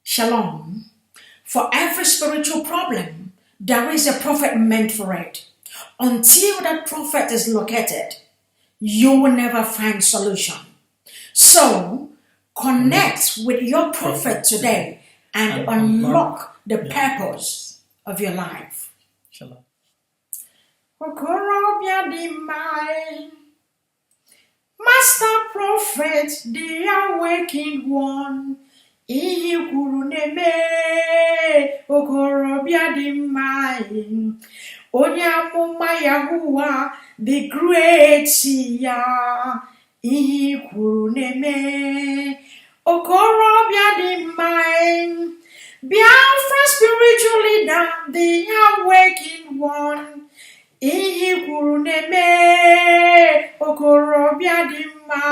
Shalom. For every spiritual problem, there is a prophet meant for it. Until that prophet is located, you will never find solution. So connect with your prophet today and unlock the purpose of your life. Shalom. Okorobịa dị mma, Master Prophet, the awakened one, ihe i kwuru na-eme. Okorobịa dị mma, onye amụma Yahuwa the great ya, ihe i kwuru na-eme. Okorobịa dị mma, Biafra spiritual leader, the awakened one, ihe i kwuru na-eme. Okorobịa dị mma,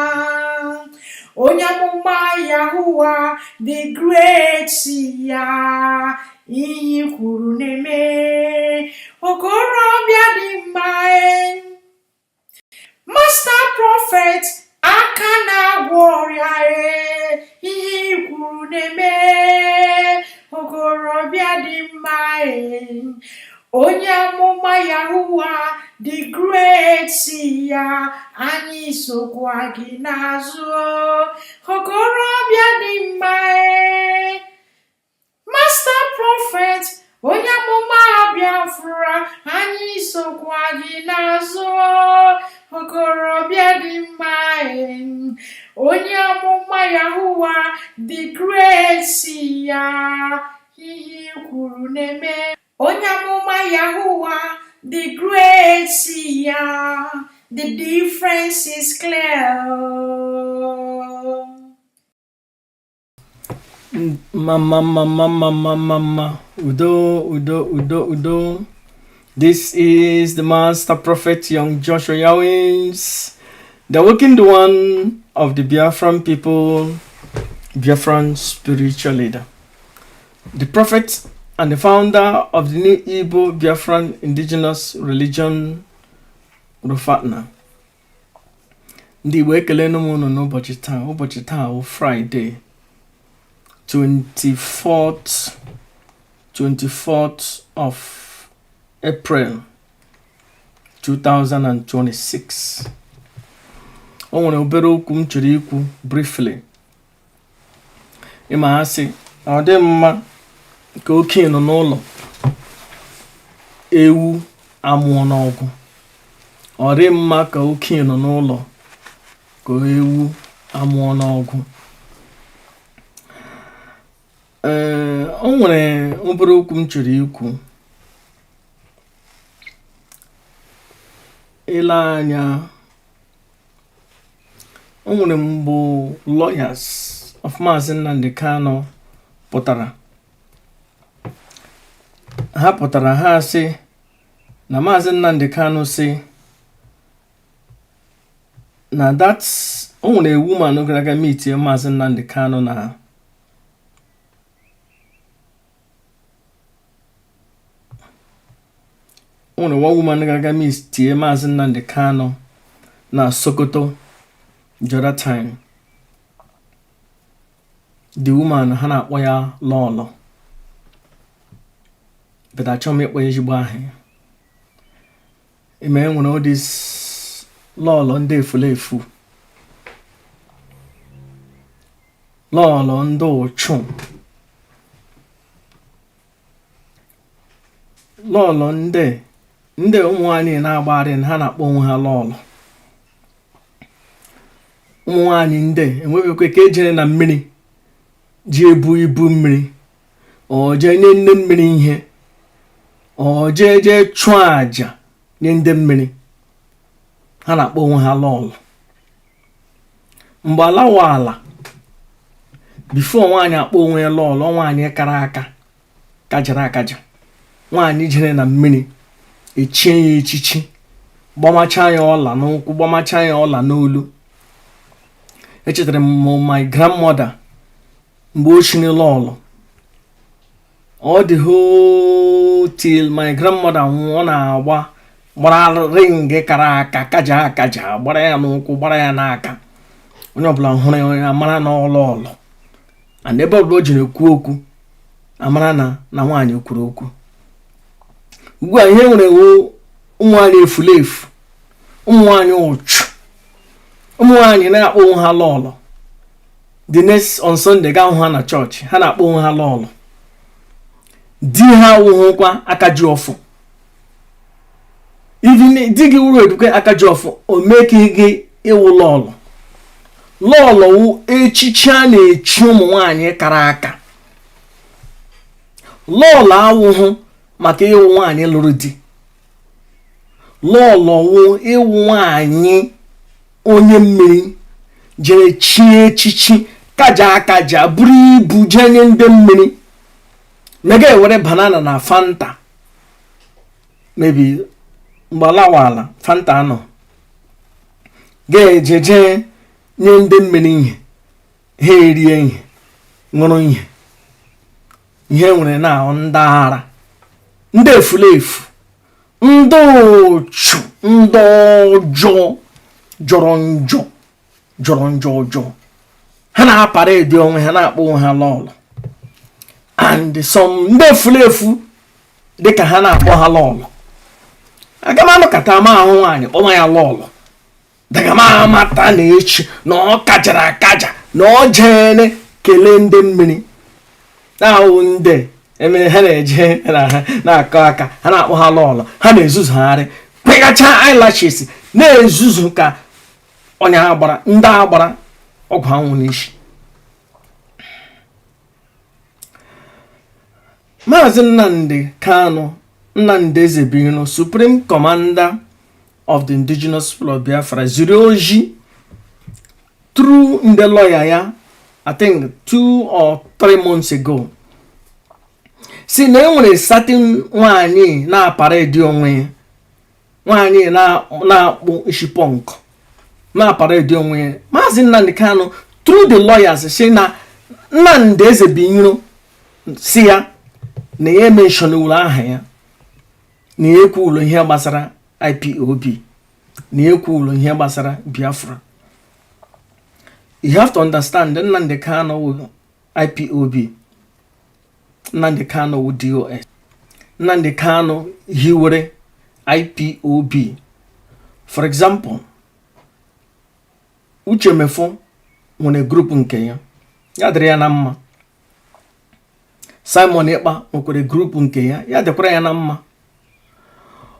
onye amụma Yahuwa the great ya, ihe i kwuru na-eme. Okorobịa dị mma, Master Prophet, aka na-agwọ ọrịa, ihe i kwuru na-eme. Okorobịa dị mma, onye amụma Yahuwa the great ya, anyị sokwa gị n'azụ. Okorobịa dị mma, Master Prophet, onye amụma Biafra, anyị sokwa gị n'azụ. Okorobịa dị mma, onye amụma Yahuwa the great ya, ihe i kwuru na-eme. Onye amụma Yahuwa the great ya, the difference is clear. Mma mma mma mma mma mma mma. Udo, udo, udo, udo. This is the Master Prophet Young Joshua Yawins, the awakened one of the Biafran people, Biafran spiritual leader, the prophet and the founder of the new Igbo Biafran indigenous religion, Rufatna. Ndị Igbo, ekelenu m unu n'ụbọchị taa. Ụbọchị taa wụ Friday, 24th of April 2026. O nwere obere okwu m chọrọ ikwu briefly. Ịma ha sị na ọ dị mma ka okenye nọ n'ụlọ ewu amụọ n'ọgbụ. Ọ dị mma ka okenye nọ n'ụlọ ka ewu amụọ n'ọgbụ. Ee, o nwere obere okwu m chọrọ ikwu. Ile anya, o nwere mgbe lawyers of Maazị Nnamdi Kanu pụtara, ha pụtara, ha sị na Maazị Nnamdi Kanu sị na that o nwere woman gara aga meetie Maazị Nnamdi Kanu na o nwere one woman gara aga meetie Maazị Nnamdi Kanu na Sokoto the other time. The woman, ha na-akpọ ya Lọlọ, but achọghị m ịkpọ ya ezigbo aha ya. Ime e nwere all this lọlọ ndị efulefu, lọlọ ndị ụchụ, lọlọ ndị ụmụ nwaanyị na-agbagharị, ha na-akpọ onwe ha lọlọ. Ụmụ nwaanyị ndị enwebekwe ka ejere na mmiri ji ebu ibu mmiri, ọ jee nye nne mmiri ihe, ọ jee jee chụọ àjà nye ndị mmiri, ha na-akpọ onwe ha lọlọ. Mgbe ala wa ala, before nwaanyị akpọ onwe ya lọlọ, nwaanyị kara aka, kajara akaja, nwaanyị jere na mmiri, echie ya echichi, gbamacha ya ọla n'ụkwụ, gbamacha ya ọla n'olu. Echetara m my grandmother mgbe o chiri lọlọ. Ọ dị whole till my grandmother nwụọ, ọ na-agba gbara ring kara aka, kaja akaja, gbara ya n'ụkwụ, gbara ya n'aka. Onye ọbụla hụrụ ya, onye mara na ọ lọlọ. And ebe ọbụla o jiri ekwu okwu, amara na nwaanyị kwuru okwu. Ugbu a, ihe nwere wu ụmụ nwaanyị efulefu, ụmụ nwaanyị ụchụ, ụmụ nwaanyị na-akpọ onwe ha lọlọ. The next on Sunday, ga hụ ha na chọọchị, ha na-akpọ onwe ha lọlọ. Di ha wụhụkwa aka ji ọfụ. Even di gị wuru edukwe aka ji ọfụ, o mekighị gị ịwụ lọlọ. Lọlọ wụ echichi a na-echi ụmụ nwaanyị kara aka. Lọlọ awụhụ maka ịwụ nwaanyị lụrụ di. Lọlọ wụ ịwụ nwaanyị onye mmiri jere chie echichi, kaja akaja, buru ibu jee nye ndị mmiri, mega ewere banana na Fanta. Maybe mgbe alawala Fanta anọ, ga-eje jee nye ndị mmiri ihe, ha erie ihe, ṅụrụ ihe. Ihe nwere na ndị ara, ndị efulefu, ndị ụchụ, ndị ọjọọ, jọrọ njọ, jọrọ njọ ọjọọ. Ha na-apara edi onwe ha, na-akpọ onwe ha lọlọ. And some ndị efulefu dịka ha na-akpọ ha lọlọ. Aga m anọkọta ma ahụ nwaanyị kpọma ya lọlọ, daga m amata na echi na ọ kajara akaja, na ọ jere kelee ndị mmiri na-ahụ ndị eme ha na-eje na-akọ aka. Ha na-akpọ ha lọlọ. Ha na-ezuzugharị, kwegacha eyelashes, na-ezuzu ka onye agbara, ndị agbara ọgwụ anwụ n'isi. Maazị Nnamdi Kanu, Nnamdi Ezebiro, Supreme Commander of the Indigenous People of Biafra, ziri ozi through ndị lawyer ya, I think 2 or 3 months ago, si na enwere certain nwaanyị na-aparedi onwe ya, nwaanyị na-akpụ isi punk, na-aparedi onwe ya. Maazị Nnamdi Kanu through the lawyers si na Nnamdi Ezebiro si ya na ya ementionwuru aha ya, na ya ekwulu ihe gbasara IPOB, na ya ekwulu ihe gbasara Biafra. You have to understand, Nnamdi Kanu wụ IPOB, Nnamdi Kanu wụ DOS. Nnamdi Kanu hiwere IPOB. For example, Uche Mefor nwere group nke ya, ya dịrị ya na mma. Simon Ekpa nwekwara group nke ya, ya dịkwara ya na mma.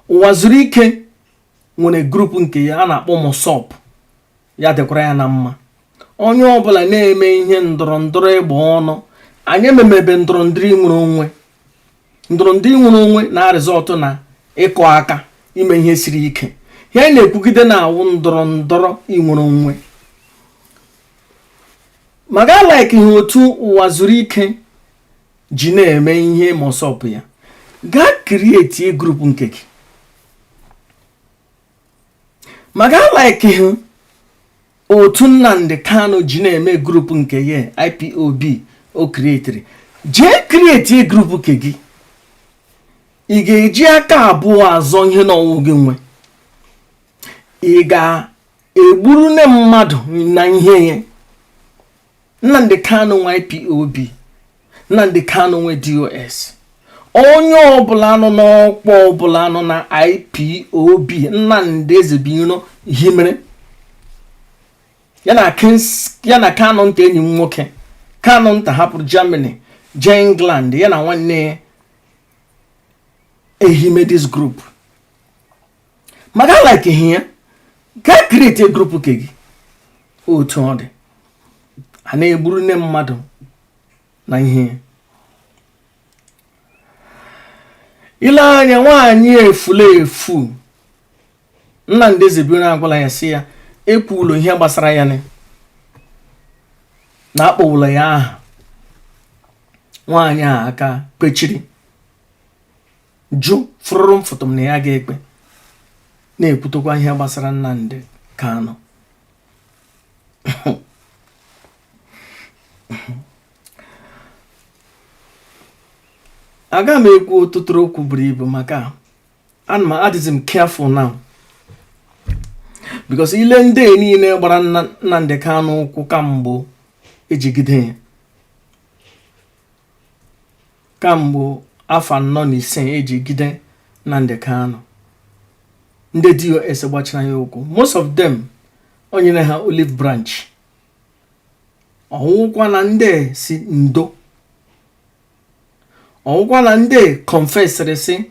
Ụwa zuru ike nwere group nke ya a na-akpọ MASSOB, ya dịkwara ya na mma. Onye ọbụla na-eme ihe ndọrọ ndọrọ ịgba ọnụ, anyị ememebe ndọrọ ndọrọ inwere onwe. Ndọrọ ndọrọ inwere onwe na result na ịkọ aka ime ihe siri ike. Ihe anyị na-ekwugide na-awụ ndọrọ ndọrọ inwere onwe. Maka like ihe otu ụwa zuru ike ji na-eme ihe MASSOB ya, gaa create group nke gị. Maka like ihe otu Nnamdi Kanu ji na-eme group nke ya, IPOB o createri, jee create group nke gị. Ị ga-eji aka abụọ azọ ihe n'ọnwụ gị nwe. Ị ga-egburu nne mmadụ na ihe ya. Nnamdi Kanu nwe IPOB, Nnamdi Kanu nwe DOS. Onye ọbụla nọ n'ọkwa ọbụla nọ na IPOB Nnamdi Ezebiro himere ya na ya na Kanu nta, enyi m nwoke Kanu nta hapụrụ Germany jee England, ya na nwanne ya ehime this group. Maka like ihe ya, gaa create group nke gị. Otu ọ dị, a na-egburu nne mmadụ na ihe ile anya. Nwaanyị efulefu, Nnamdi Ezebiro agwala ya, sị ya ekwulo ihe gbasara ya na akpọwụla ya aha. Nwaanyị a aka kpechiri jụ fụrụrụ m foto m na ya ga-ekpe na-ekwutokwa ihe gbasara Nnamdi Kanu. Aga m ekwu ọtụtụ okwu buru ibu maka ana m adịzi m careful now, because ile ndị niile gbara Nnamdi Kanu ụkwụ kamgbe ejigide ya. Kamgbe afọ 45 eji gide Nnamdi Kanu, ndị DOS gbachara ya ụkwụ, most of them o nyere ha olive branch. Ọwụkwa na ndị si ndo, ọwụkwa na ndị confessịrị si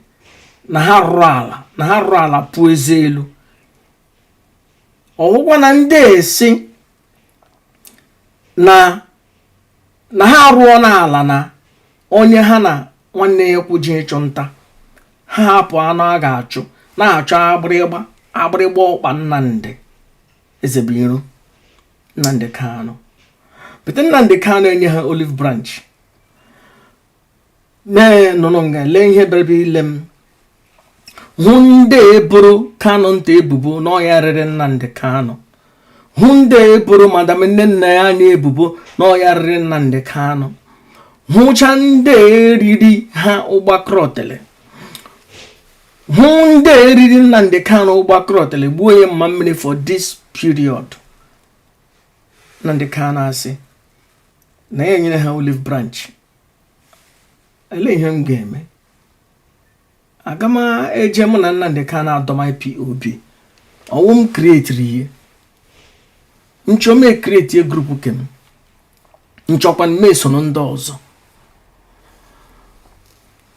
na ha rụrụ ala, na ha rụrụ ala pụọ eze elu. Ọwụkwa na ndị si na ha arụọ n'ala na onye ha na nwanne ya kwụji ịchụ nta, ha hapụ anụ a ga-achụ na-achọ agbịrịgba, agbịrịgba ọkpa Nnamdi Ezebiro, Nnamdi Kanu. But Nnamdi Kanu enye ha olive branch mee nụrụ nga. Lee ihe bịara ile m hụ ndị eboro Kanu nta ebubo na ọya rịrị Nnamdi Kanu, hụ ndị eboro Madam nne nna ya anya ebubo na ọya rịrị Nnamdi Kanu, hụcha ndị eriri ha ụgbakọrọtele, hụ ndị eriri Nnamdi Kanu ụgbakọrọtele, gbuo ya mma mmiri for this period. Nnamdi Kanu asị na ya enyere ha olive branch. Ele ihe m ga-eme? Aga m eje mụ na Nnamdi Kanu adọm IPOB ọwụ m createri ihe nchọ m ecreate group kem nchọkwa m esoro ndị ọzọ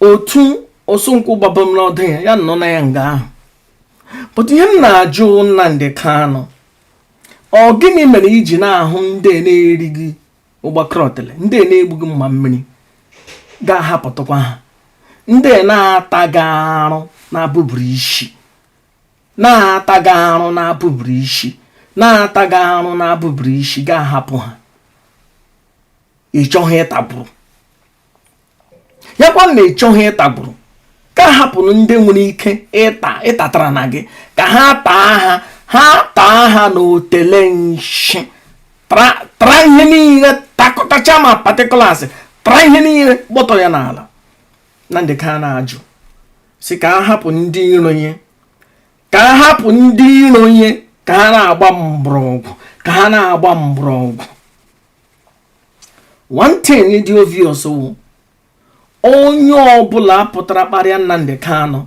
otu Osunkwụ gbaba m n'ọdụ ya, ya nọ na ya nga ahụ. But ihe m na-ajụ Nnamdi Kanu, ọ gịnị mere iji na-ahụ ndị na-eri gị ụgbakọrọtele, ndị na-egbu gị mma mmiri, ga-ahapụtakwa ha, ndị na-ata gị arụ na-abụburu isi, na-ata gị arụ na-abụburu isi, na-ata gị arụ na-abụburu isi, ga-ahapụ ha? Ị chọghị ịtagburu ya kwa na ị chọghị ịtagburu ka hapụrụ ndị nwere ike ịta ịtatara na gị, ka ha taa ha, ha taa ha n'otele nshi, tara ihe niile, takọtacha ma particulars, tara ihe niile, gbọtọ ya n'ala. Nnamdi Kanu na-ajụ si ka a hapụ ndị iro ya, ka a hapụ ndị iro ya, ka ha na-agba mgbọrọgwụ, ka ha na-agba mgbọrọgwụ. One thing dị obvious wụ, onye ọbụla pụtara kparịa Nnamdi Kanu,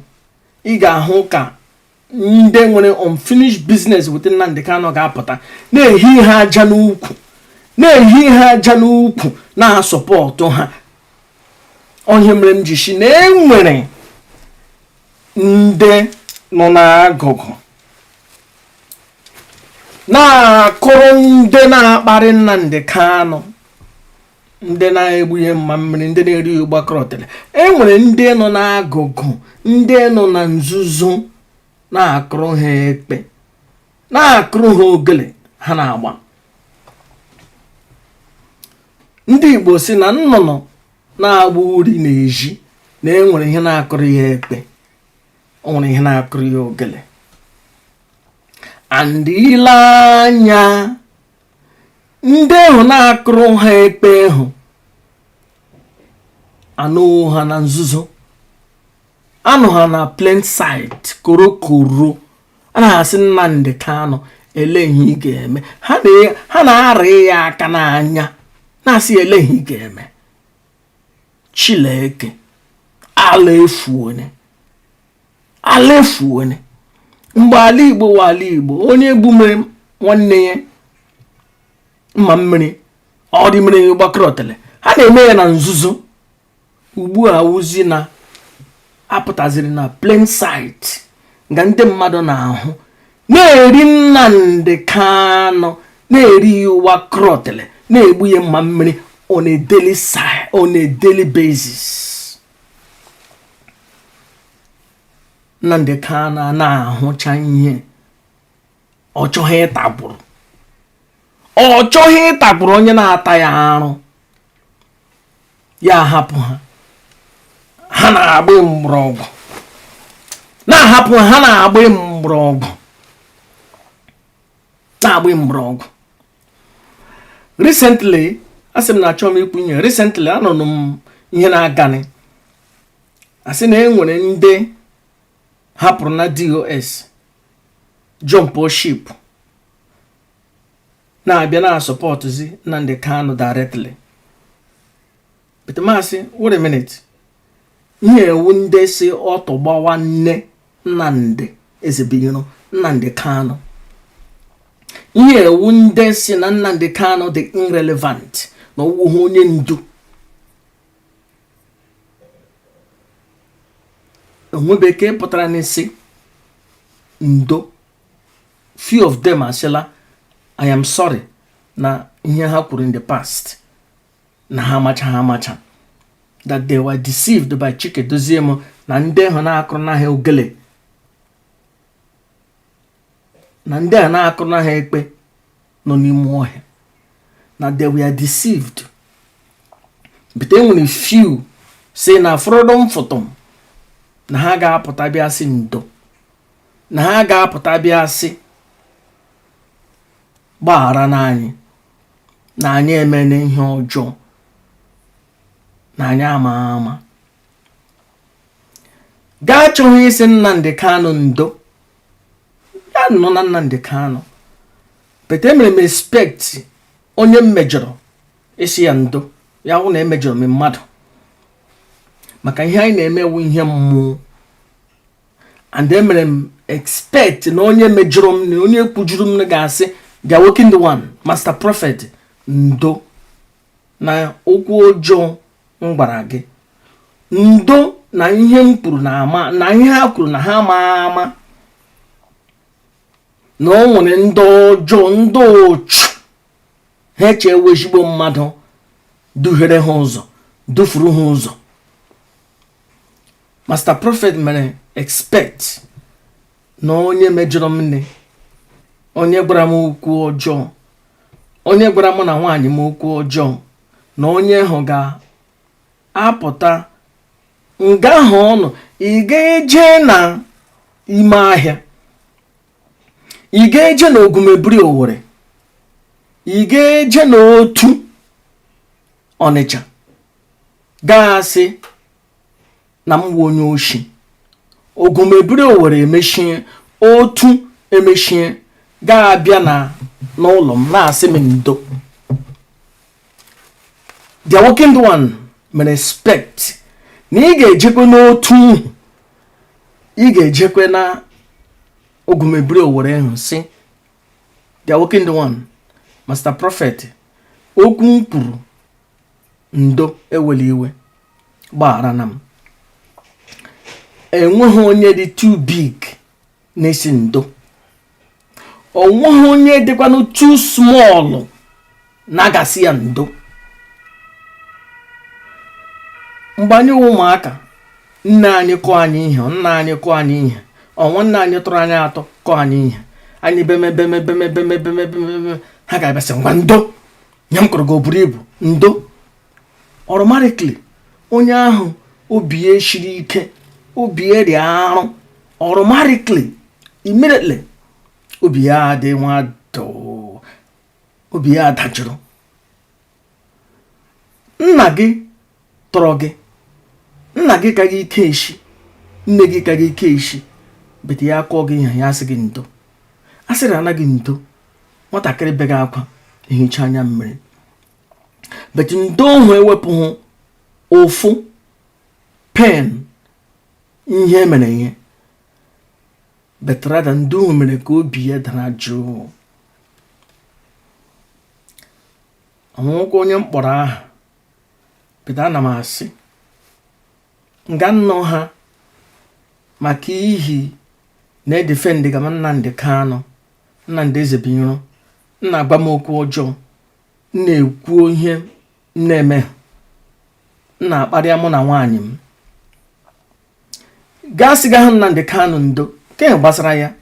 ị ga-ahụ ka ndị nwere unfinished business with Nnamdi Kanu ga-apụta na-ehi ha aja n'ukwu, na-ehi ha aja n'ukwu, na-asọpọtụ ha. Onye mere m ji si na enwere ndị nọ n'agụgụ na-akụrụ ndị na-akparị Nnamdi Kanu, ndị na-egbu ihe mma mmiri, ndị na-eri ụgbakọrọtele, enwere ndị nọ n'agụgụ, ndị nọ na nzuzo na-akụrụ ha ekpe, na-akụrụ ha ogele ha na-agba. Ndị Igbo si na nnụnụ na-agba uri na-eji na enwere ihe na-akụrụ ya ekpe, o nwere ihe na-akụrụ ya ogele. And ile anya, ndị ahụ na-akụrụ ha ekpe ahụ anụ ha na nzuzo, anụ ha na plain sight, korokoro a na-asị Nnamdi Kanu, ele ihe ị ga-eme? Ha na-arị ya aka n'anya, na-asị, ele ihe ị ga-eme? Chileke, ala efu onye, ala efu onye. Mgbe ala Igbo wa ala Igbo, onye gbumere nwanne ya mma mmiri, ọ dị mere gbakọrọtele, ha na-eme ya na nzuzo. Ugbu a wụzi na apụtaziri na plain sight, nga ndị mmadụ na-ahụ, na-eri Nnamdi Kanu, na-eri ya ụwa krọtele, na-egbu ya mma mmiri on a daily basis. Nnamdi Kanu na-ahụcha ihe, ọ chọghị ịtagburu, ọ chọghị ịtagburu onye na-ata ya arụ, ya hapụ ha, ha na-agba mgbọrọgwụ, na-ahapụ ha, na-agba mgbọrọgwụ, na-agba mgbọrọgwụ. Recently, asị m na achọghị m ikwu ihe. Recently, anụrụ m ihe na-agani, asị na e nwere ndị hapụrụ na DOS, jump ship, na-abịa na-asọpọtụzi Nnamdi Kanu directly. But masị, wait a minute. Ihe ewu ndị si ọtọ gbawa nne Nnamdi Ezebiro, Nnamdi Kanu. Ihe ewu ndị si na Nnamdi Kanu dị irrelevant, na ọwụghị onye ndu. Enwebeke pụtara n'isi ndo. Few of them asịla, "I am sorry," na ihe ha kwuru in the past, na ha amacha, ha amacha that they were deceived by Chike Doziem na ndị ahụ na-akụrụ na ha ogele, na ndị a na-akụrụ na ha ekpe nọ n'ime ọhịa, na they were deceived. But e nwere few si na freedom fụtụm, na ha ga-apụta bịa sị ndo, na ha ga-apụta bịa sị gbaghara na anyị, na anyị emene ihe ọjọọ, na anyị ama ama. Gaa chọghị isi Nnamdi Kanu ndo, ya nọ na Nnamdi Kanu. But emere m expect onye m mejọrọ isi ya ndo, ya hụ na emejọrọ m mmadụ, maka ihe anyị na-emewu ihe mmụọ. And emere m expect na onye mejọrọ m na onye kwujuru m ga-asị the awakened one, Master Prophet, ndo na okwu ọjọọ m gwara gị, ndo na ihe m kwuru na ama na ihe ha kwuru na ha ama ama, na o nwere ndị ọjọọ, ndị ụchụ ha echewe ezigbo mmadụ duhere ha ụzọ, dufuru ha ụzọ. Master Prophet mere expect na onye mejọrọ m nne, onye gwara m okwu ọjọọ, onye gwara mụ na nwaanyị m okwu ọjọọ, na onye ahụ ga-apụta nga ahụ ọnụ. Ị ga-eje na ime ahịa, ị ga-eje na Ogumebiri Owere, ị ga-eje n'otu Ọnịcha, gaa sị na m wụ onye oshi. Ogumebiri Owere emechie, otu emechie, ga-abịa na n'ụlọ m na-asị m ndo. The awakened one mere expect na ị ga-ejekwe n'otu, ị ga-ejekwe na Ogumebiri Owere ahụ, si the awakened one, Master Prophet, okwu m kwuru, ndo, ewela iwe, gbaghara na m. Enweghị onye dị too big na-esi ndo, onweghị onye dịkwanụ too small na-agasị ya ndo. Mgbe anyị wụ ụmụaka, nne anyị kọọ anyị ihe, nna anyị kọọ anyị ihe, ọnwa nna anyị tụrụ anyị atọ kọọ anyị ihe, anyị beme beme beme beme beme beme, ha ga-abịa sị, "Ngwa, ndo, nye m kọrọ gị o buru ibu, ndo." Automatically, onye ahụ obi ya shiri ike, obi ya dị arụ, automatically, immediately, obi ya adị nwa doo, obi ya dajụrụ. Nna gị tọrọ gị, nna gị ka gị ike eshi, nne gị ka gị ike eshi, bete ya kọọ gị ihe, ya asị gị ndo. A sịrị anaghị ndo, nwatakịrị be gị akwa ehicha anya mmiri. But ndo ahụ ewepụghị ụfụ, pain ihe mere ihe, but rather ndo ahụ mere ka obi ya dara jụụ. Ọnwụkwa onye mkpọrọ aha, but ana m asị nga nnọọ ha maka ihi na-edefend ga m Nnamdi Kanu, Nnamdi Ezebiro, nna agwa m okwu ọjọọ, m na-ekwu ihe m na-eme, m na-akparịa mụ na nwaanyị m, gaa sị ga hụ Nnamdi Kanu ndo, ke gbasara ya,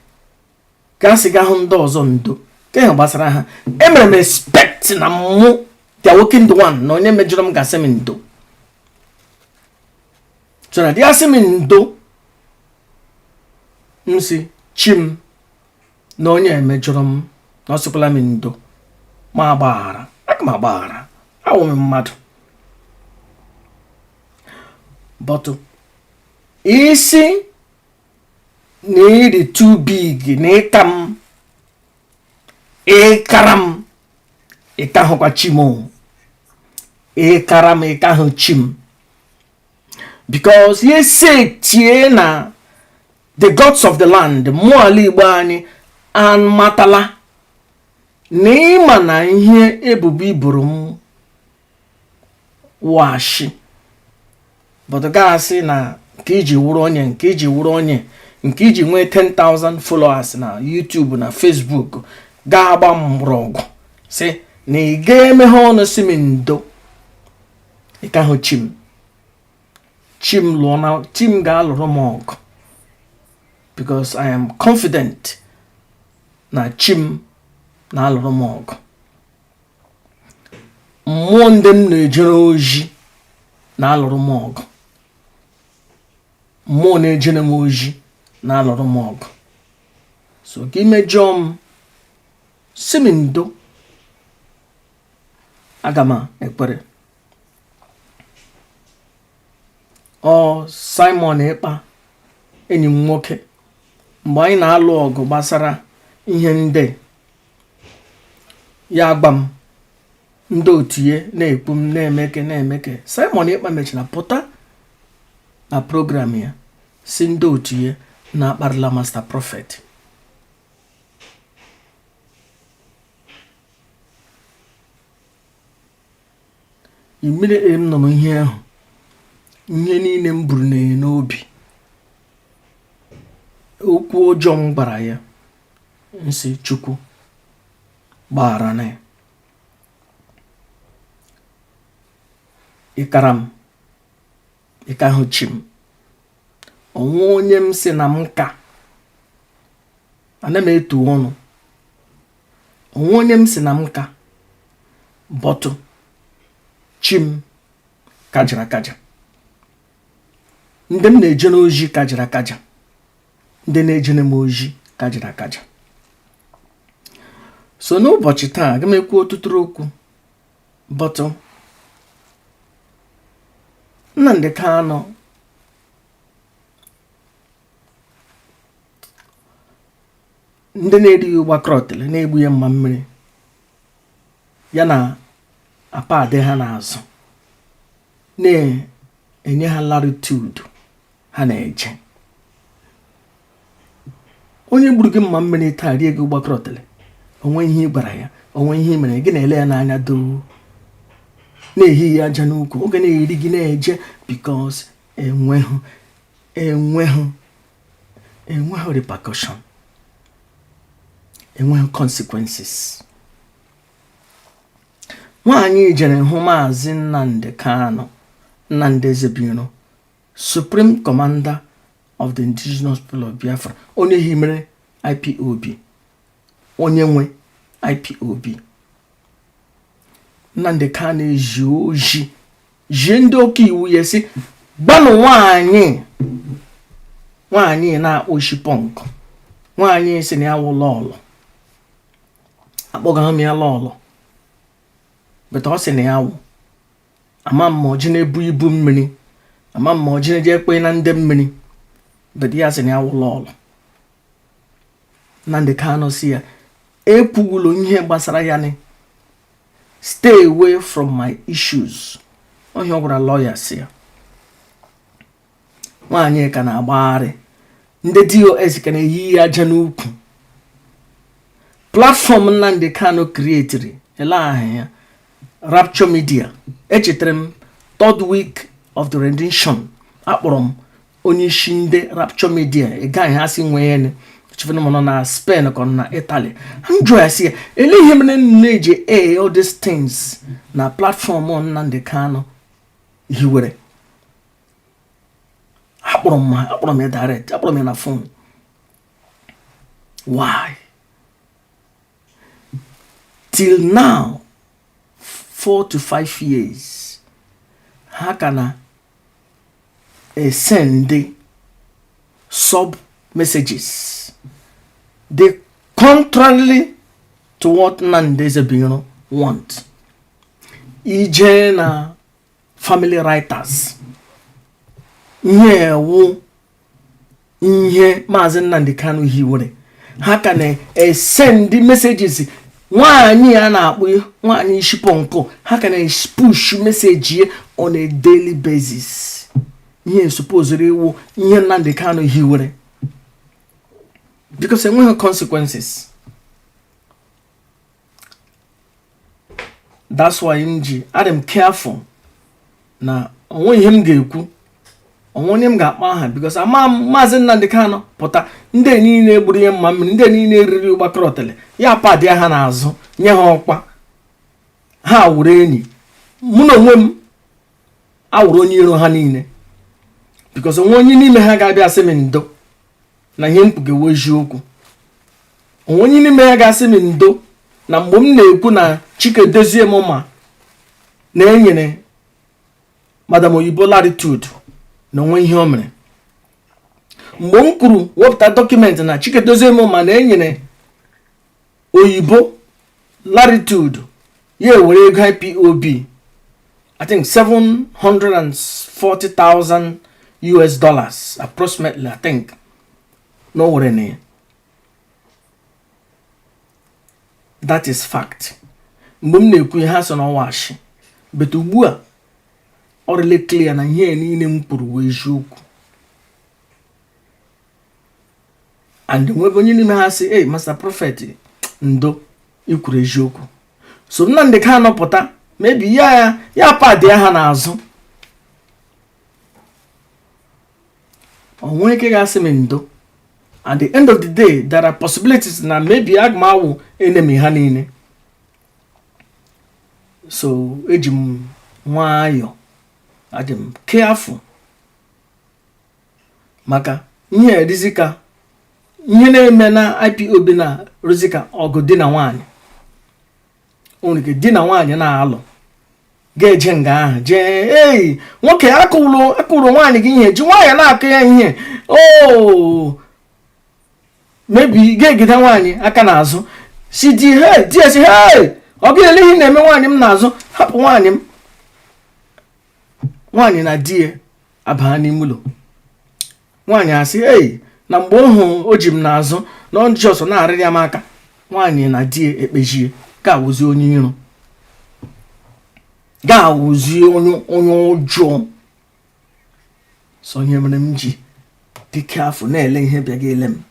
gaa sị ga hụ ndị ọzọ ndo, ke gbasara ha. Emere m expect na mụ, the awakened one, na onye mejọrọ m ga-asị m ndo. So na di asị m ndo, m si chi m na onye emejọrọ m na ọ sịkwala m ndo, ma agbaghara, aka m agbaghara, awụ m mmadụ. But isi na ịdị too big na ịka m, ịkara m, ịka hụkwa chi m o. Ịkara m, ịka hụ chi m. Because ya setie na the gods of the land, mmụọ ala Igbo anyị amatala na ịma na ihe ebubo iburu m washi, but gasị na nke iji wụrụ onye, nke iji wụrụ onye, nke iji nwee 10,000 followers na YouTube na Facebook, ga-agba mgbọrọgwụ si na ị ga-emeghe ọnụ si m ndo. Ị ka hụ chi m, chi m lụọ na chi m ga-alụrụ m ọgụ, because I am confident na chi m na-alụrụ m ọgụ. Mmụọ ndị m na-ejere oji na-alụrụ m ọgụ. Mmụọ na-ejere m oji na-alụrụ m ọgụ. So gị mejọọ m, si m ndo, aga m ekpere. Ọ Simon Ekpa, enyi m nwoke, mgbe anyị na-alụ ọgụ gbasara ihe ndị ya gba m, ndị otu ya na-ekpu m na-emeke na-emeke, Simon Ekpa mechara pụta na program ya si ndị otu ya na-akparịla Master Prophet. Immediately m nụrụ ihe ahụ, ihe niile m buru n'obi, okwu ọjọọ m gwara ya, nsị Chukwu gbaghara na ya. Ịkara m ịka hụ chi m onwe onye m si na m ka ana m etu ọnụ onwe onye m si na m ka, but chi m kajara akaja, ndị m na-ejere oji kajara akaja, ndị na-ejere m oji kajara akaja. So n'ụbọchị taa, aga m ekwu ọtụtụ okwu, but Nnamdi Kanu ndị na-erighị ụgbakọrọtele na-egbu ya mma mmiri ya na apa adị ha n'azụ na-enye ha latitude ha na-eje. Onye gburu gị mma mmiri taa, rie gị ụgbakọrọtele, onwe ihe ị gwara ya, onwe ihe ị mere, gị na-ele ya n'anya doo, na-ehi ya aja n'ukwu, oge na-eri gị na-eje, because enweghị repercussion, enweghị consequences. Nwaanyị jere hụ Maazị Nnamdi Kanu, Nnamdi Ezebiro, Supreme Commander of the Indigenous People of Biafra, onye himere IPOB, onye nwe IPOB. Nnamdi Kanu eji oji jie ndị oke iwu ya si gbanụ nwaanyị, nwaanyị na-akpụ isi punk, nwaanyị si na ya wụ lọlọ, akpọgaghị m ya lọlọ, but ọ sị na ya wụ ama m ma ọjị na-ebu ibu mmiri, ama m ma ọjị na-eje ekpe na ndị mmiri, but ya sị na ya wụ lọlọ. Nnamdi Kanu si ya ekwuwulo ihe gbasara ya ni, stay away from my issues. Onye ọ gwara lawyer si ya nwaanyị ka na-agbagharị, ndị DOS ka na-eyi ya aja n'ukwu. Platform Nnamdi Kanu createri ele aha ya Rapture Media. Echetara m third week of the rendition, akpọrọ m onye isi ndị Rapture Media. Ị gaghị ha si nwee ya chifena m nọ na Spain ka ọ nọ na Italy. M jụọ ya si ya ele ihe mere m na-eji air all these things na platform Nnamdi Kanu hiwere. Akpọrọ m ya direct, akpọrọ m ya na phone. Why till now, 4 to 5 years, ha ka na esend sub messages the contrarily to what Nnamdi Ezebiro want? Ije na family writers, ihe ewu ihe Maazị Nnamdi Kanu hiwere, ha ka na-esend messages. Nwaanyị a na-akpụ nwaanyị isi punk, ha ka na-push message on a daily basis. Ihe supposed ịwụ ihe Nnamdi Kanu hiwere, because enweghị consequences. That's why m ji adị m careful na onwe ihe m ga-ekwu, onwe onye m ga-akpọ aha, because ama m Maazị Nnamdi Kanu pụta, ndị niile gburu ihe mma mmiri, ndị niile riri ụgbakọrọtele ya, padị ha n'azụ, nye ha ọkwa, ha wuru enyi. Mụ na onwe m awụrụ onye iro ha niile, because onwe onye n'ime ha ga-abịa sị m ndo na ihe m kwugewe eziokwu. Onwe onye n'ime ha ga-asị m ndo na mgbe m na-ekwu na Chike Dozie m ma na enyere Madam Oyibo latitude na onwe ihe o mere, mgbe m kwuru wepụta document na Chike Dozie m ma na enyere Oyibo latitude, ya ewere ego IPOB, I think 740,000 US dollars approximately, I think na o were na ya. That is fact. Mgbe m na-ekwu ihe, ha sị na ọwa ashị, but ugbu a ọ rịle clear na ihe niile m kwuru wee eziokwu. And nwebe onye n'ime ha sị, "Hey, Master Prophet, ndo, ikwuru eziokwu." So Nnamdi Kanu pụta, maybe ya padị ha n'azụ, o nwere ike ga-asị m ndo. At the end of the day, there are possibilities na maybe aga m awụ enemy ha niile. So eji m nwayọ, adị m careful, maka ihe erizika ihe na-eme na IPOB na rizika ọgụ di na nwaanyị. O nwere ike di na nwaanyị na-alụ, ga-eje nga ahụ jee, ei, nwoke akụrụ nwaanyị gị ihe, ji nwaanyị na-akụ ya ihe o, maybe ga-egide nwaanyị aka n'azụ, si di, hey, di ya si, hey, ọ gị ele ihe na-eme nwaanyị m n'azụ, hapụ nwaanyị m. Nwaanyị na di ya abaa n'ime ụlọ, nwaanyị asị, ei, na mgbe ohu o ji m n'azụ na ọ ji ọsọ na-arịrị ya m aka. Nwaanyị na di ya ekpejie, ga-awụzi onye iro, ga-awụzi onye ọjọọ. So ihe mere m ji dị careful na-ele ihe bịa ele m.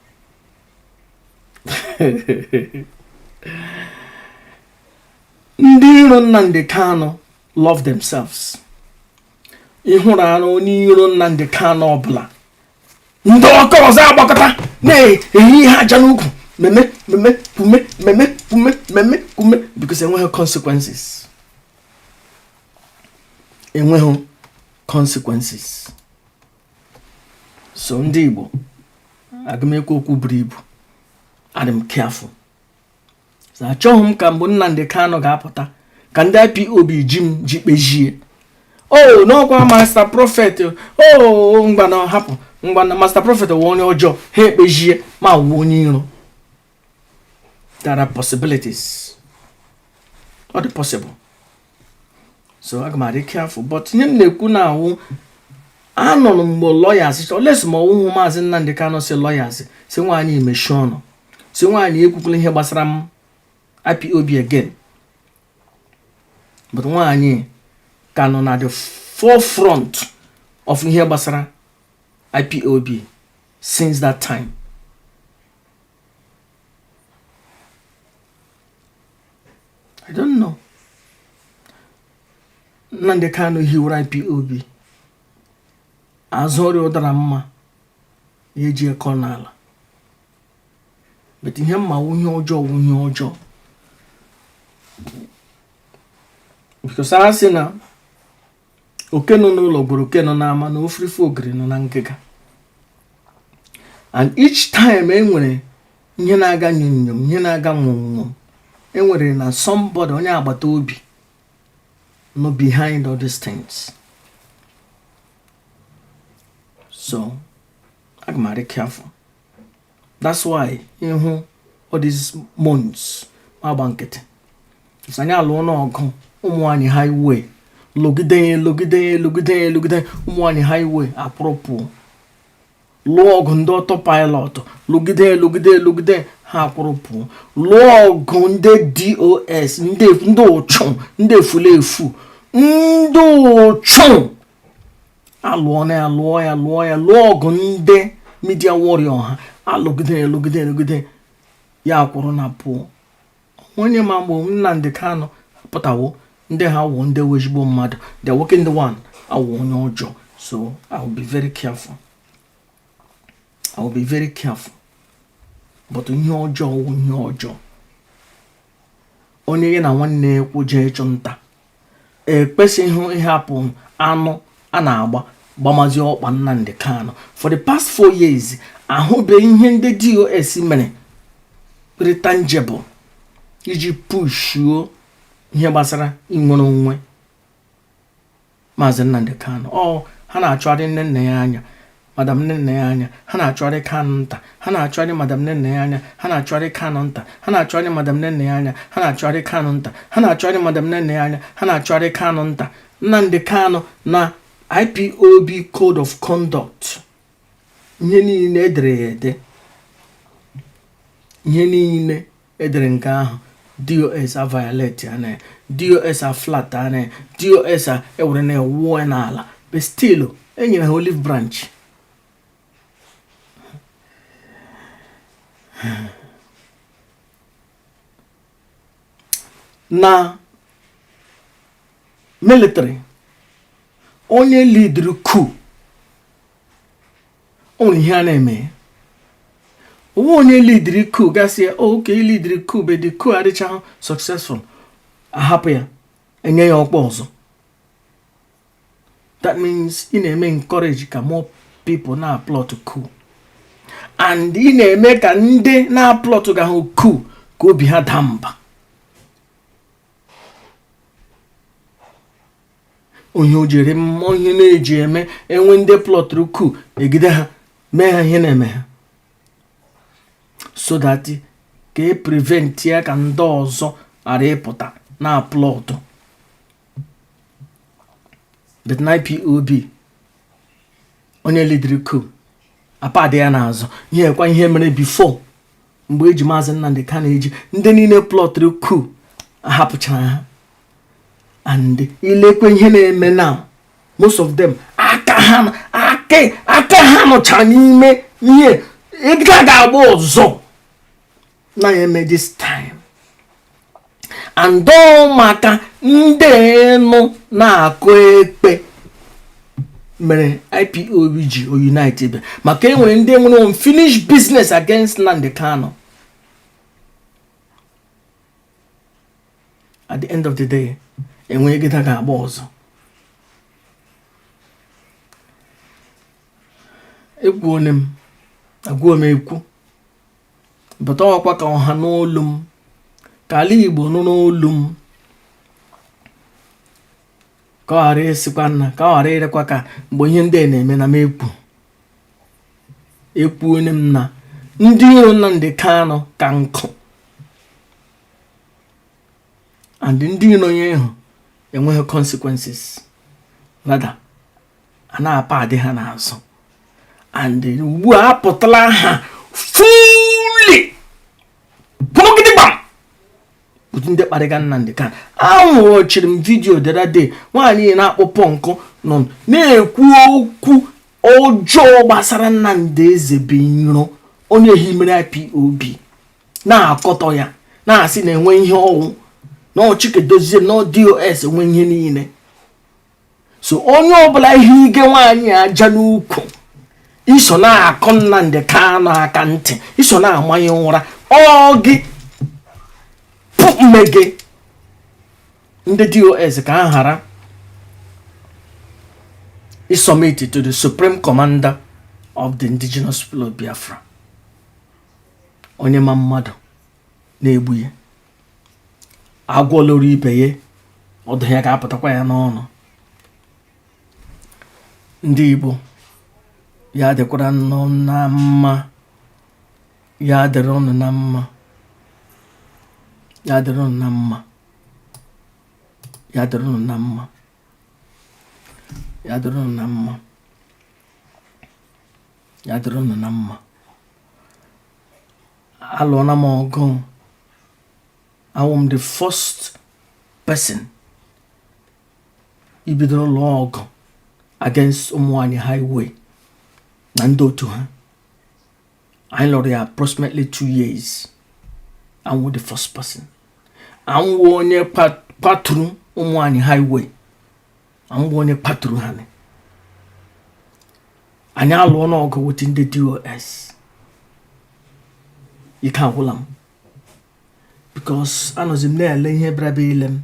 Ndị iro Nnamdi Kanu love themselves. Ịhụrụ anụ onye iro Nnamdi Kanu ọbụla, ndị ọka ọzọ agbakọta na-ehi ihe aja n'ukwu, meme meme kwume, meme kwume, meme kwume, because enweghị consequences, enweghị consequences. So ndị Igbo, agụmekwu okwu buru ibu, adị m careful. So achọghị m ka mgbe Nnamdi Kanu ga-apụta, ka ndị IPOB ji m ji kpejie o n'ọkwa Master Prophet o, ngwana hapụ, ngwana Master Prophet wụ onye ọjọọ, ha ekpejie ma wụ onye iro. There are possibilities, ọ dị possible. So aga m adị careful, but ihe m na-ekwu na awụ anụrụ mgbe lawyers, unless ma ọwụhụ Maazị Nnamdi Kanu si lawyers si nwaanyị mechie ọnụ, si nwaanyị ekwukwala ihe gbasara m IPOB again, but nwaanyị ka nọ na the forefront of ihe gbasara IPOB since that time. I don't know. Nnamdi Kanu hiwere IPOB, azụ ọrịa ụdara mma ya eji ekọ n'ala, but ihe mma wụ ihe ọjọọ, wụ ihe ọjọọ, because a sị na oke nọ n'ụlọ gwara oke nọ n'ama na ofirife ogiri nọ na ngịga. And each time e nwere ihe na-aga nyom, ihe na-aga nwom, e nwere na somebody, onye agbata obi nọ behind all these things. So aga m adị careful. That's why ịhụ all these months agba nkịtị. So anyị alụọ n'ọgụ ụmụ nwanyị highway, lụgide ya, lụgide ya, lụgide ya, lụgide ụmụ nwanyị highway, akwụrụpụ, lụọ ọgụ ndị autopilot, lụgide ya, lụgide ya, lụgide ha, akwụrụpụ, lụọ ọgụ ndị DOS, ndị ụchụ, ndị efulefu, ndị ụchụ Alụọ na ya, lụọ ya, lụọ ya, lụọ ọgụ. Ndị media warrior ha alụgide, alụgide, alụgide ya, kwụrụ na pụọ. Onye ma mgbe Nnamdi Kanu pụtawo, ndị ha wụ ndị wụ ezigbo mmadụ, the working one awụ onye ọjọọ. So I will be very careful, I will be very careful. But ihe ọjọọ wụ ihe ọjọọ. Onye ya na nwanne ya kwụ jee ịchụ nta ekwesịghị ịhapụ anụ a na-agba gbamazi ọkpa. Nnamdi Kanu, for the past 4 years, ahụbeghị ihe ndị DOS mere very tangible iji pushuo ihe gbasara inwere onwe Maazị Nnamdi Kanu. Ọ ha na-achọgharị nne nna ya anya, Madam nne nna ya anya. Ha na-achọgharị Kanu nta. Ha na-achọgharị Madam nne nna ya anya. Ha na-achọgharị Kanu nta. Ha na-achọgharị Madam nne nna ya anya. Ha na-achọgharị Kanu nta. Ha na-achọgharị Madam nne nna ya anya. Ha na-achọgharị Kanu nta. Nnamdi Kanu na IPOB Code of Conduct, ihe niile edere ya ede, ihe niile edere nke ahụ, DOS a violate ya na ya, DOS a flat anya ya, DOS a ewere na ewuo ya n'ala, but still enyere ha olive branch. Na military, onye leadiri coup, o nwere ihe a na-eme. Onwe onye leadiri coup gasị ya, okay, leadiri coup, but the coup adịchaghị successful, ahapụ ya, enye ya ọkpa ọzọ. That means ị na-eme encourage ka more people na-plot coup, and ị na-eme ka ndị na-plot ga hụ coup ka obi ha daa mba. Onye o jere mmụọ ihe na-eji eme enwe ndị plọtụrụ coup, egide ha, mee ha ihe na-eme ha, so that ka e prevent ya ka ndị ọzọ ghara ịpụta na plọtụ. But na IPOB, onye leadiri coup, apadị ya n'azụ. Ihe ekwa ihe mere before, mgbe eji Maazị Nnamdi Kanu eji, ndị niile plọtụrụ coup ahapụchara ha. And ilekwe ihe na-eme now, most of them, aka ha aka aka ha nọcha n'ime ihe ịga ga-agba ọzọ na ya eme this time. And ọ maka ndị nụ na-akụ ekpe mere IPOB ji unite be, maka enwere ndị nwere unfinished business against Nnamdi Kanu. At the end of the day, enweghị gịda ga-agba ọzọ. Ekwuone m, agwuo m ekwu, bụta ọkwa ka ọha n'olu m, ka ala Igbo nụ n'olu m, ka ọ ghara ịsịkwa nna, ka ọ ghara ịrịkwa ka mgbe ihe ndị a na-eme na m ekwu. Ekwuone m na ndị iro Nnamdi Kanu ka nkụ, and ndị iro ya ịhụ enweghị consequences, rather a na-apa adị ha n'azụ. And ugbu a apụtala ha fully kwụrụgidigbam otu ndị kparịga Nnamdi Kanu. Ahụchiri m video the other day, nwaanyị na-akpọ pọnkụ nọ na-ekwu okwu ọjọọ gbasara Nnamdi Ezebiro, onye himere IPOB, na-akọtọ ya, na-asị na enwe ihe ọwụ na Chike Dozie na DOS enwe ihe niile. So onye ọbụla ihe ige nwaanyị aja n'ukwu, iso na-akọ Nnamdi Kanu aka ntị, iso na-amanye ụra, ọ gị mmege ndị DOS ka ha ghara isubmit to the supreme commander of the Indigenous People of Biafra. Onye ma mmadụ na-egbu ya, agwọ loro ibe ya, ọdụ ya ga-apụtakwa ya n'ọnụ. Ndị Igbo, ya dịkwara nnọọ na mma, ya dịrị unu na mma, ya dịrị unu na mma, ya dịrị unu na mma, ya dịrị unu na mma, ya dịrị unu na mma. Alụọna m ọgụ. Awụ m the first person ibidoro lụọ ọgụ. Against Ụmụnwaanyị Highway na ndị otu ha. Anyị lụrụ ya approximately 2 years. I'm the first person, anwụ onye kwaturu Ụmụnwaanyị Highway, anwụ onye kwaturu ha. Anyị alụọ n'ọgụ with ndị DOS. Ike agwụla m because anọzi m na-ele ihe bịara bịa ile m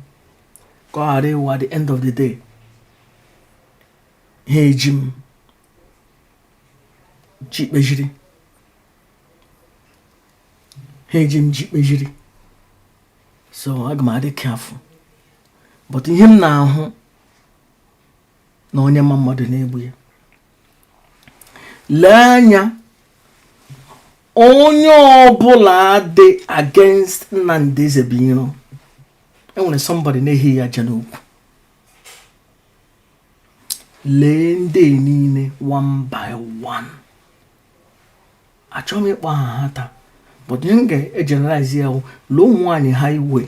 ka ọ ghara ịwụ at the end of the day ha eji m ji kpejiri, ha eji m ji kpejiri. So aga m adị careful, but ihe m na-ahụ na onye ma mmadụ na-egbu ya. Lee anya, onye ọbụla dị against Nnamdi Ezebiro, enwere somebody na-ehi ya aja n'ukwu. Lee ndị niile one by one. Achọghị m ịkpọ aha ha taa, but ihe m ga-egeneralize ya wụ lee ụmụ nwaanyị highway,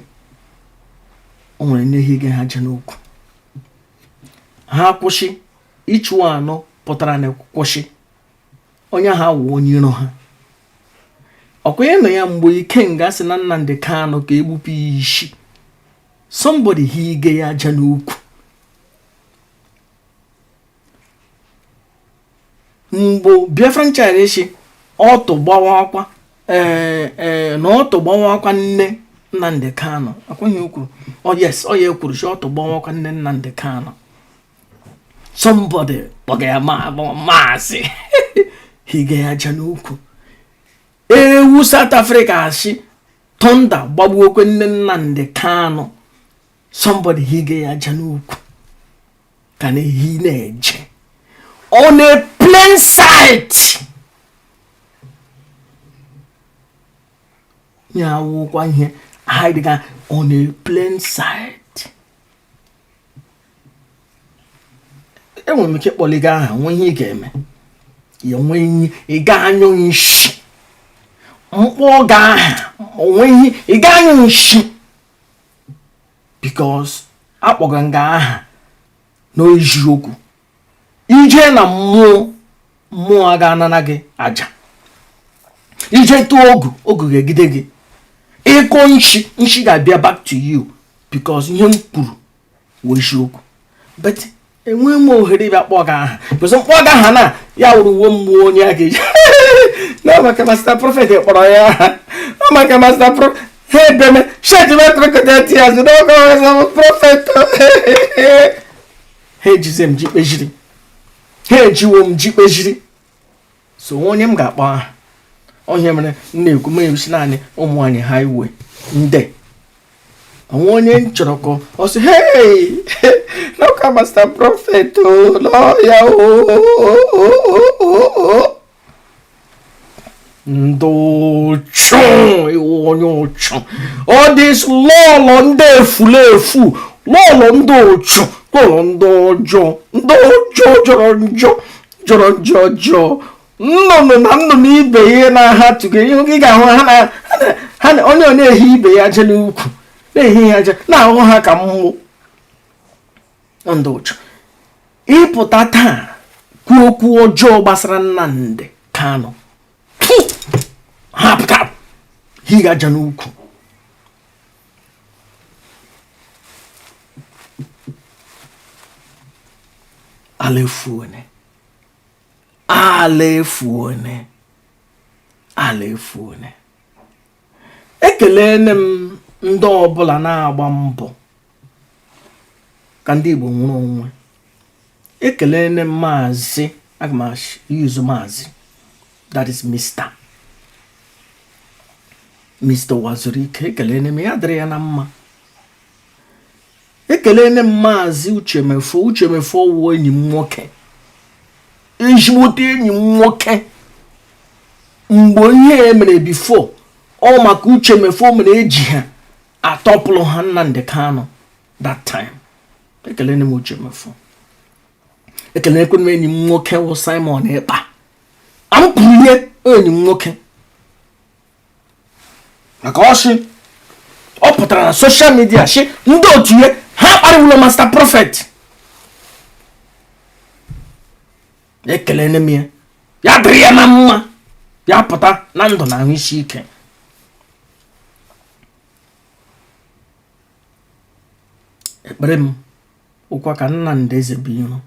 o nwere na-ehi ha aja n'ukwu. Ha kwụsị ịchụ anọ pụtara na kwụsị onye ha wụ onye iro ha. Ọkwa ịnụ ya mgbe Ikenga sị na Nnamdi Kanu ka egbupụ ya isi, somebody hige ya aja n'ukwu. Mgbe Biafran child shi ọtụ gbawa akwa, ee ee, na ọtụ gbawa akwa nne Nnamdi Kanu, akwaghị o kwuru. Oh yes, ọ ya ekwuru shi ọtụ gbawa akwa nne Nnamdi Kanu, somebody kpọga ya maazị hige ya aja n'ukwu. Ewu South Africa asị thunder gbagbuokwe nne Nnamdi Kanu, somebody hige ya aja n'ukwu. Ka na-ehi na-eje on a plain sight ya awụkwa ihe hide ga on a plain sight. Enwere m ike ịkpọliga aha nwee ihe ị ga-eme ya nwee ihe ị ga-anyụ nshi mkpọ ga aha onwe ihe ị ga-anyụ nshi because akpọga nga aha n'eziokwu. Ije na mmụọ, mmụọ a ga-anana gị aja. Ije tụọ ogu, ogu ga-egide gị. Ịkụ nshi, nshi ga-abịa back to you because ihe m kwuru wụ eziokwu. But enweghị m ohere ịbịa kpọọ gị aha because mkpọ gị aha na ya wụrụ uwe mmụọ onye a ga-eji na maka Master Prophet kpọrọ ya aha ọ maka Master Prophet ha ebeme shetmetụrụkọta azụ n'oge prophet. Ha ejize m ji kpejiri, ha ejiwo m ji kpejiri. So onye m ga-akpọ aha onye mere m na-ekwu m ewusi naanị ụmụ nwanyị highway nde onwe onye m chọrọ ka ọ sị, "Hey, n'ọka Master Prophet o n'ọhịa o." Ndị ụchụ, iwu onye ụchụ, ọ dị lọlọ ndị efulefu, lọlọ ndị ụchụ, lọlọ ndị ọjọọ, ndị ọjọọ jọrọ njọ, jọrọ njọ ọjọọ. Nnụnụ na nnụnụ ibe ihe na-aha tụgo ihe ị ga-ahụ ha na ha na onye ọ na-ehi ibe ya aja n'ukwu, na-ehi ya aja, na-ahụ ha ka mmụọ. Ndị ụchụ, ịpụta taa kwuo okwu ọjọọ gbasara Nnamdi Kanu, ha pụta higa aja n'ukwu. Ala efuone, ala efuone, ala efuone. Ekelene m ndị ọbụla na-agba mbọ ka ndị Igbo nwụrụ onwe. Ekelene m maazị, aga m use maazị, that is Mr. Wazirike. Ekelene m ya, dịrị ya na mma. Ekelene m Maazị Uchemefo. Uchemefo wụ enyi m nwoke, ezigbote enyi m nwoke. Mgbe ihe e mere before ọ maka Uchemefo mere eji ha atọpụrụ ha Nnamdi Kanu that time. Ekelene m Uchemefo. Ekelekwe m enyi m nwoke wụ Simon Ekpa. Am kwuru ihe enyi m nwoke maka ọsị ọ pụtara na social media shi ndị otu ya ha kparịwụla Master Prophet. Ekelene m ya, ya dịrị ya na mma, ya pụta na ndụ na ahụ isi ike. Ekpere m ụkwa ka Nnamdi Ezebiro,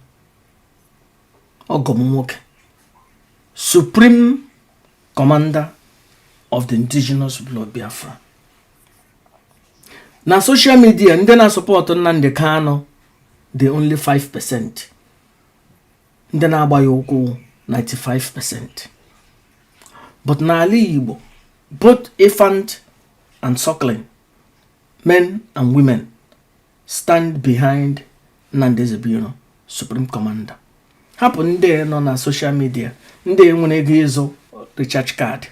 ọgọ m nwoke, Supreme Commander of the Indigenous People of Biafra. Na social media, ndị na-asupport Nnamdi Kanu dị only 5%, ndị na-agba ya ụkwụ 95%. But n'ala Igbo, both infant and suckling, men and women, stand behind Nnamdi Ezebiro, Supreme Commander. Hapụ ndị nọ na social media, ndị nwere ego ịzụ recharge card,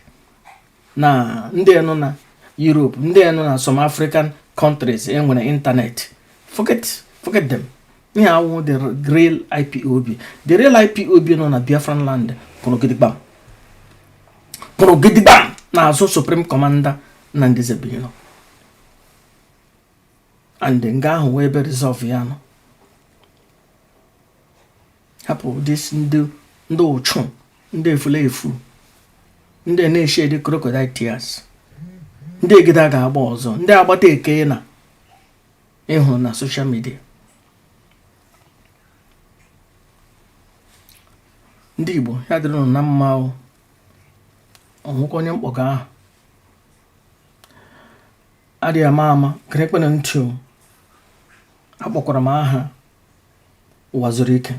na ndị nọ na Europe, ndị nọ na some African countries enwere internet. Forget them. Ihe awụ the real IPOB, the real IPOB nọ na Biafran land kwụrụ gidigbam, kwụrụ gidigbam n'azụ Supreme Commander Nnamdi Ezebiro, and nga ahụ wee ebe resolve ya nọ. Hapụ this ndị ụchụ, ndị efulefu, ndị na-eshed crocodile tears, ndị egide a ga-agba ọzọ, ndị agbata eke na ịhụ na social media. Ndị Igbo, ya dịrị unu na mma o. Ọnwụkwa onye mkpọga ahụ adịghị ama ama gịrịkpena ntị o. Akpọkwara m aha ụwa zuru ike,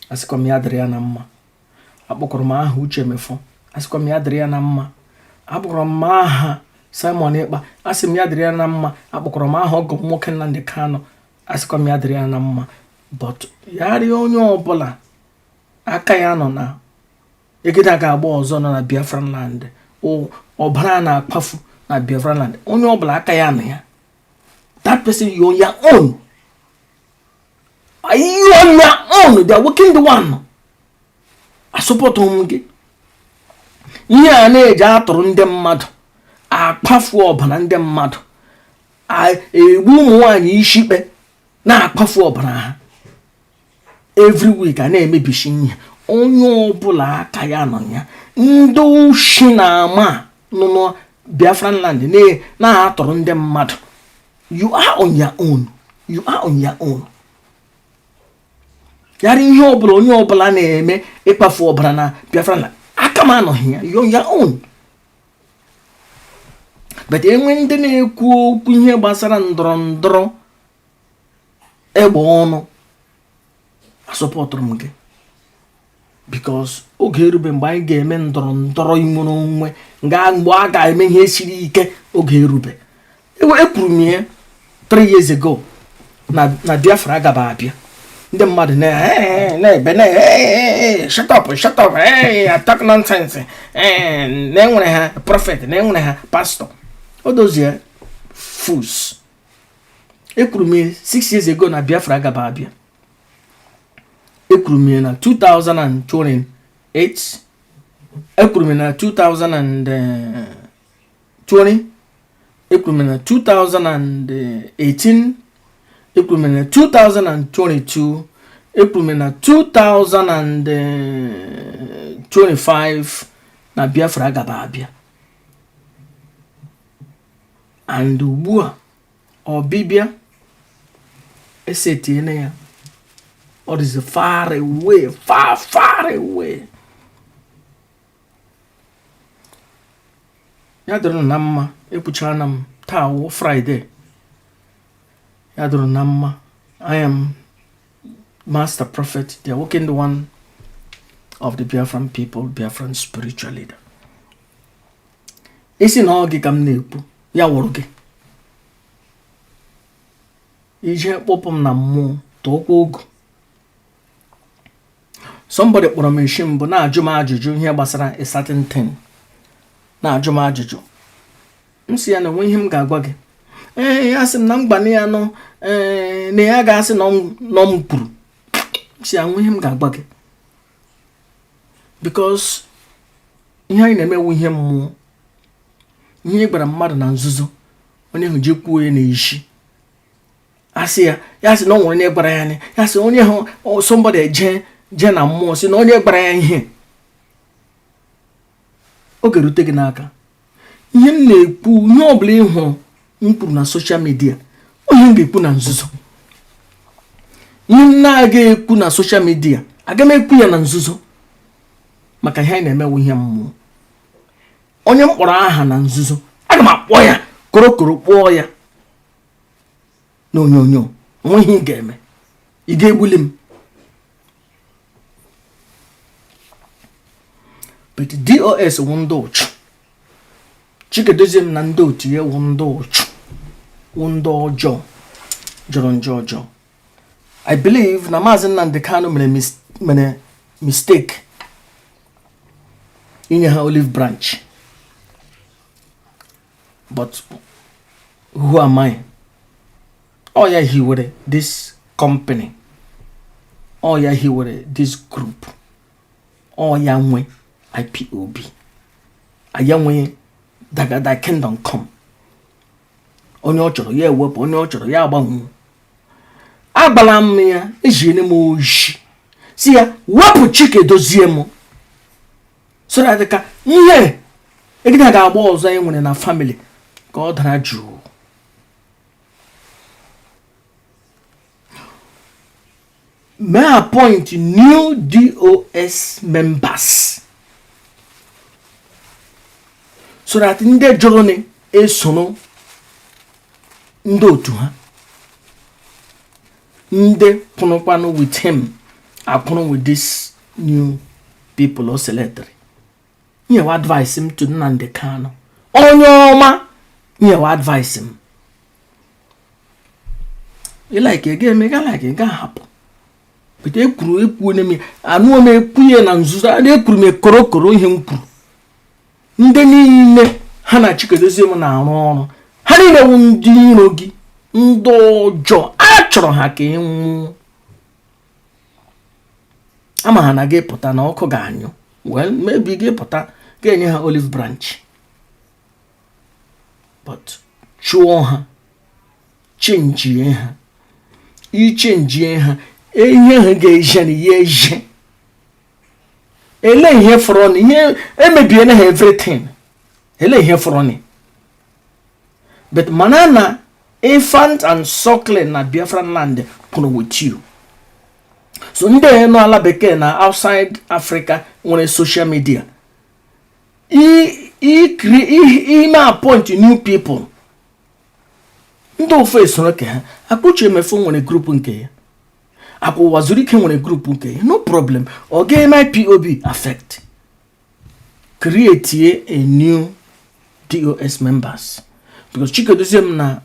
asịkwa m ya dịrị ya na mma. Akpọkwara m aha Uche Mefọ, asịkwa m ya dịrị ya na mma. Akpọkwara m aha Simon Ekpa, asị m ya dịrị ya na mma. Akpọkwara m aha ọgọ m nwoke Nnamdi Kanu, asịkwa m ya dịrị ya na mma. But ya rịọ onye ọbụla aka ya nọ na egide a ga-agba ọzọ nọ na Biafran land, ọbara na-akpafu na Biafran land, onye ọbụla aka ya nọ ya, that person, you on your own, you on your own. They are working the one asupport m gị. Ihe a na-eji atụrụ ndị mmadụ, akpafu ọbara ndị mmadụ, egbu ụmụ nwaanyị ishikpe, na-akpafu ọbara ha every week, a na-emebishi ihe, onye ọbụla aka ya nọ ya, ndị oshi na-ama nọ na Biafran land na-atọrọ ndị mmadụ, you are on your own, you are on your own. Yara ihe ọbụla onye ọbụla na-eme ịkpafu ọbara na Biafran land, aka m anọghị ya. You on your own. But enwe ndị na-ekwu okwu ihe gbasara ndọrọ ndọrọ egbe ọnụ, asupportụrụ m gị, because oge erube mgbe anyị ga-eme ndọrọ ndọrọ inwere onwe nga mgbe a ga-eme ihe siri ike. Oge erube. Ekwuru m ya 3 years ago na Biafra agaba abịa. Ndị mmadụ na-ebe na "Shut up, shut up, hey, talk nonsense." Na enwere ha prophet, na enwere ha pastor, o dozie fools. Ekwuru m ya 6 years ago na Biafra agaba abịa. Ekwuru m ya na 2028, ekwuru m ya na 2020, ekwuru m ya na 2018, ekwuru m ya na 2022, ekwuru m ya na 2025 na Biafra agaba abịa. And ugbu a ọbịbịa esetiene ya, ọ dịzi far away, far, far away. Ya dịrị na mma. Ekwuchara m. Taa wụ Friday. Ya dịrị na mma. I am Master Prophet, the awakened one of the Biafran people, Biafran spiritual leader. Isi na ọ gị ka m na-ekwu, ya wụrụ gị ije kpọpụ m na mmụọ tụọkwa ogu. Somebody kpọrọ m eshi mbụ na-ajụ m ajụjụ ihe gbasara a certain thing, na-ajụ m ajụjụ. M si ya na onwe ihe m ga-agwa gị. Ee, ya sị m na mgbani ya nọ, ee, na ya ga-asị na m kwuru. M si ya nwe ihe m ga-agwa gị, because ihe anyị na-emewu ihe mmụọ. Ihe ị gwara mmadụ na nzuzo, onye ahụ ji kwuo ya n'eshi, asị ya, ya sị na ọ nwere onye gwara ya, ya sị onye hụ somebody eje Jee na mmụọ si na onye gbara ya ihe ọ ga-erute gị n'aka. Ihe m na-ekwu, ihe ọbụla ị hụrụ m kwuru na social media, onye m ga-ekwu na nzuzo. Ihe m na-aga ekwu na social media, aga m ekwu ya na nzuzo, maka ihe anyị na-emewu ihe mmụọ. Onye m kpọrọ aha na nzuzo, aga m akpọ ya korokoro, kpọọ ya n'onyonyo. Onweghị ị ga-eme, ị ga-egbuli m. But DOS wụ ndị ụchụ. Chikedozie m na ndị otu ya wụ ndị ụchụ, wụ ndị ọjọọ, jọrọ njọ ọjọọ. I believe na Maazị Nnamdi Kanu mere mistake inye ha olive branch, but who am I? Ọ ya hiwere this company, ọ ya hiwere this group, ọ ya nwe IPOB, aya nwe thy kingdom come. Onye ọ chọrọ ya ewepụ, onye ọ chọrọ ya agbanwe. Agbala m ya, ejiene m oji si ya wepụ Chikedozie m, so that ka ihe egide ga-agba ọzọ e nwere na family ka ọ dara jụụ. May appoint new DOS members so that ndị jụrụ esoro ndị otu ha, ndị kwụrụkwanụ with him akwụrụ with this new people o selected. Nyewa advice m to Nnamdi Kanu, onye ọma, nyewa advice m. Ị like ga eme, ga like ga hapụ, but ekwuru ekwuo m, anụọ m ekwuye na nzuzo, ekwuru m korokoro ihe m kwuru. Ndị niile ha na Chikedozie m na-arụ ọrụ, ha niile wụ ndị iro gị, ndị ọjọọ a chọrọ ha ka ị nwụọ. Ama ha na gị pụta na ọkụ ga-anyụ. Well, maybe gị pụta ga-enye ha olive branch, but chụọ ha, chenjie ha, ichenjie ha, ihe ha ga-eje na ya eje. Ele ihe fọrọ na ihe emebiela ha everything, ele ihe fọrọ ni. But mana na infant and suckling na Biafran land kwụrụ with you. So ndị nọ ala bekee na outside Africa nwere social media, ime appoint new people, ndị ofe esoro ke ha. Akpụchi Emefo nwere group nke ya, Akwa Ụwa Zuru Ike nwere group nke ya, no problem. Ọ ga-eme IPOB affect. Create a new DOS members, because Chikedozie m na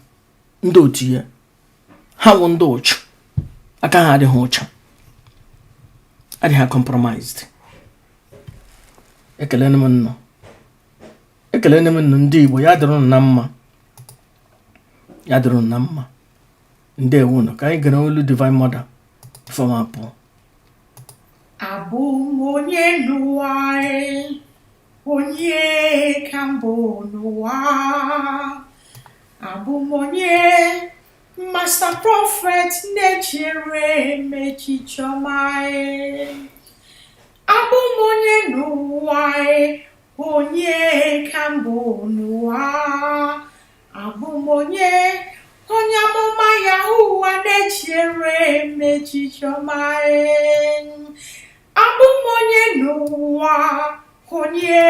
ndị otu ya, ha wụ ndị ụchụ, aka ha adịghị ụcha, adịghị compromised. Ekelene m nnọọ, ekelene m nnọọ ndị Igbo. Ya dịrị unu na mma, ya dịrị unu na mma. Ndewo unu. Ka anyị gere olu Divine Mother before m apụọ. Abụ m onye n'ụwa, onye ka mbụ n'ụwa. Abụ m onye Master Prophet na-echere m echiche ọma. Abụ m onye n'ụwa, onye ka mbụ n'ụwa. Abụ m onye onye amụma ya ụwa na-echere m echiche ọma. Abụ m onye n'ụwa, onye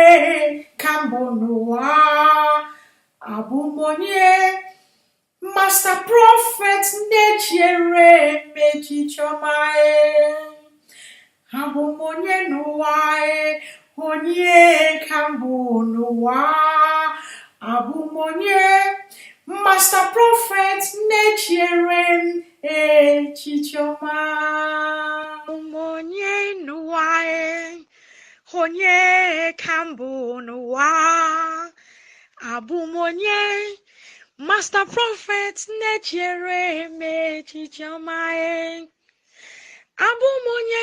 ka mbụ n'ụwa. Abụ m onye Master Prophet na-echere m echiche ọma. Abụ m onye n'ụwa, onye ka mbụ n'ụwa. Abụ m onye Master Prophet na-echere m echiche ọma. Abụ m onye n'ụwa, onye ka mbụ n'ụwa. Abụ m onye Master Prophet na-echere m echiche ọma. Abụ m onye